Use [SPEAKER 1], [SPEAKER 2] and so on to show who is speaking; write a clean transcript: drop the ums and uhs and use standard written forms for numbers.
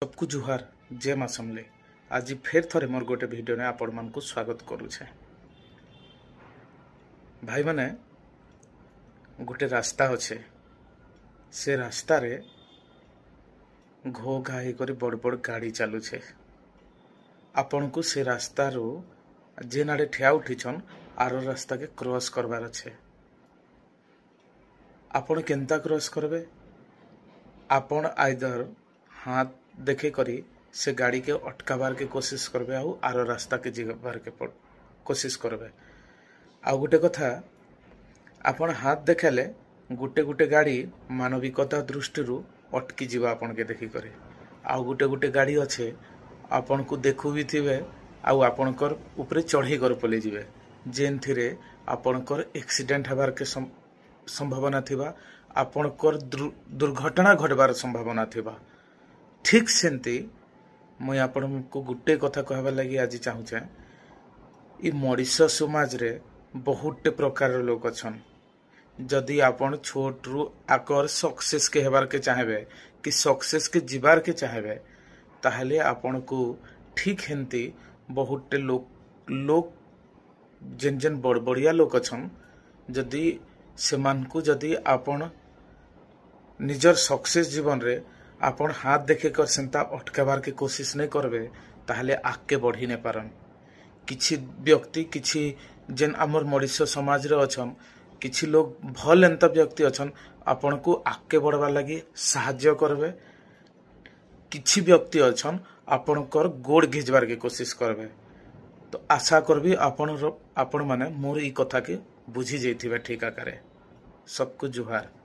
[SPEAKER 1] ସବକୁ ଜୁହାର, ଜୟ ମା ସମଲେ। ଆଜି ଫେର୍ ଥରେ ମୋର ଗୋଟେ ଭିଡ଼ିଓରେ ଆପଣମାନଙ୍କୁ ସ୍ୱାଗତ କରୁଛେ। ଭାଇମାନେ, ଗୋଟେ ରାସ୍ତା ଅଛେ। ସେ ରାସ୍ତାରେ ଘୋ ଘା ହେଇକରି ବଡ଼ ବଡ଼ ଗାଡ଼ି ଚାଲୁଛେ। ଆପଣଙ୍କୁ ସେ ରାସ୍ତାରୁ ଯେନ୍ ଆଡ଼େ ଠିଆ ଉଠିଛନ୍, ଆର ରାସ୍ତାକେ କ୍ରସ୍ କରବାର ଅଛେ। ଆପଣ କେନ୍ତା କ୍ରସ୍ କରବେ? ଆପଣ ଆଇଦର ହାତ ଦେଖେଇ କରି ସେ ଗାଡ଼ିକେ ଅଟକାବାରକେ କୋସିସ କରବେ ଆଉ ଆର ରାସ୍ତାକେ ଯିବାରକେ କୋସିସ କରବେ। ଆଉ ଗୋଟେ କଥା, ଆପଣ ହାତ ଦେଖାଲେ ଗୋଟେ ଗୋଟେ ଗାଡ଼ି ମାନବିକତା ଦୃଷ୍ଟିରୁ ଅଟକି ଯିବ ଆପଣକେ ଦେଖିକରି। ଆଉ ଗୋଟେ ଗୋଟେ ଗାଡ଼ି ଅଛେ, ଆପଣଙ୍କୁ ଦେଖୁ ବି ଥିବେ ଆଉ ଆପଣଙ୍କର ଉପରେ ଚଢ଼େଇ କରି ପଲେଇ ଯିବେ, ଯେନ୍ଥିରେ ଆପଣଙ୍କର ଆକ୍ସିଡେଣ୍ଟ ହେବାରକେ ସମ୍ଭାବନା ଥିବା, ଆପଣଙ୍କର ଦୁର୍ଘଟଣା ଘଟବାର ସମ୍ଭାବନା ଥିବା। ଠିକ୍ ସେମିତି ମୁଇଁ ଆପଣଙ୍କୁ ଗୋଟେ କଥା କହିବାର ଲାଗି ଆଜି ଚାହୁଁଛେ। ଇ ମଣିଷ ସମାଜରେ ବହୁତଟେ ପ୍ରକାରର ଲୋକ ଅଛନ୍। ଯଦି ଆପଣ ଛୋଟରୁ ଆକର ସକ୍ସେସକେ ହେବାରକେ ଚାହିଁବେ କି ସକ୍ସେସକେ ଯିବାରକେ ଚାହିଁବେ, ତାହେଲେ ଆପଣଙ୍କୁ ଠିକ୍ ହେନ୍ତି ବହୁତଟେ ଲୋକ ଯେନ୍ ଯେନ୍ ବଡ଼ ବଡ଼ିଆ ଲୋକ ଅଛନ୍, ଯଦି ସେମାନଙ୍କୁ ଯଦି ଆପଣ ନିଜର ସକ୍ସେସ୍ ଜୀବନରେ ଆପଣ ହାତ ଦେଖେଇ କରି ସେନ୍ତା ଅଟକାବାରକେ କୋସିସ ନାଇଁ କରବେ, ତାହେଲେ ଆଗକେ ବଢ଼ି ନାଇଁ ପାରନ୍। କିଛି ବ୍ୟକ୍ତି, କିଛି ଯେନ୍ ଆମର ମଣିଷ ସମାଜରେ ଅଛନ୍, କିଛି ଲୋକ ଭଲ ଏନ୍ତା ବ୍ୟକ୍ତି ଅଛନ୍, ଆପଣଙ୍କୁ ଆଗକେ ବଢ଼ବାର ଲାଗି ସାହାଯ୍ୟ କରବେ। କିଛି ବ୍ୟକ୍ତି ଅଛନ୍, ଆପଣଙ୍କର ଗୋଡ଼ ଘିଚବାରକେ କୋସିସ କରବେ। ତ ଆଶା କରବି ଆପଣ ଆପଣମାନେ ମୋର ଏଇ କଥାକେ ବୁଝି ଯାଇଥିବେ ଠିକ ଆକାରେ। ସବକୁ ଜୁହାର।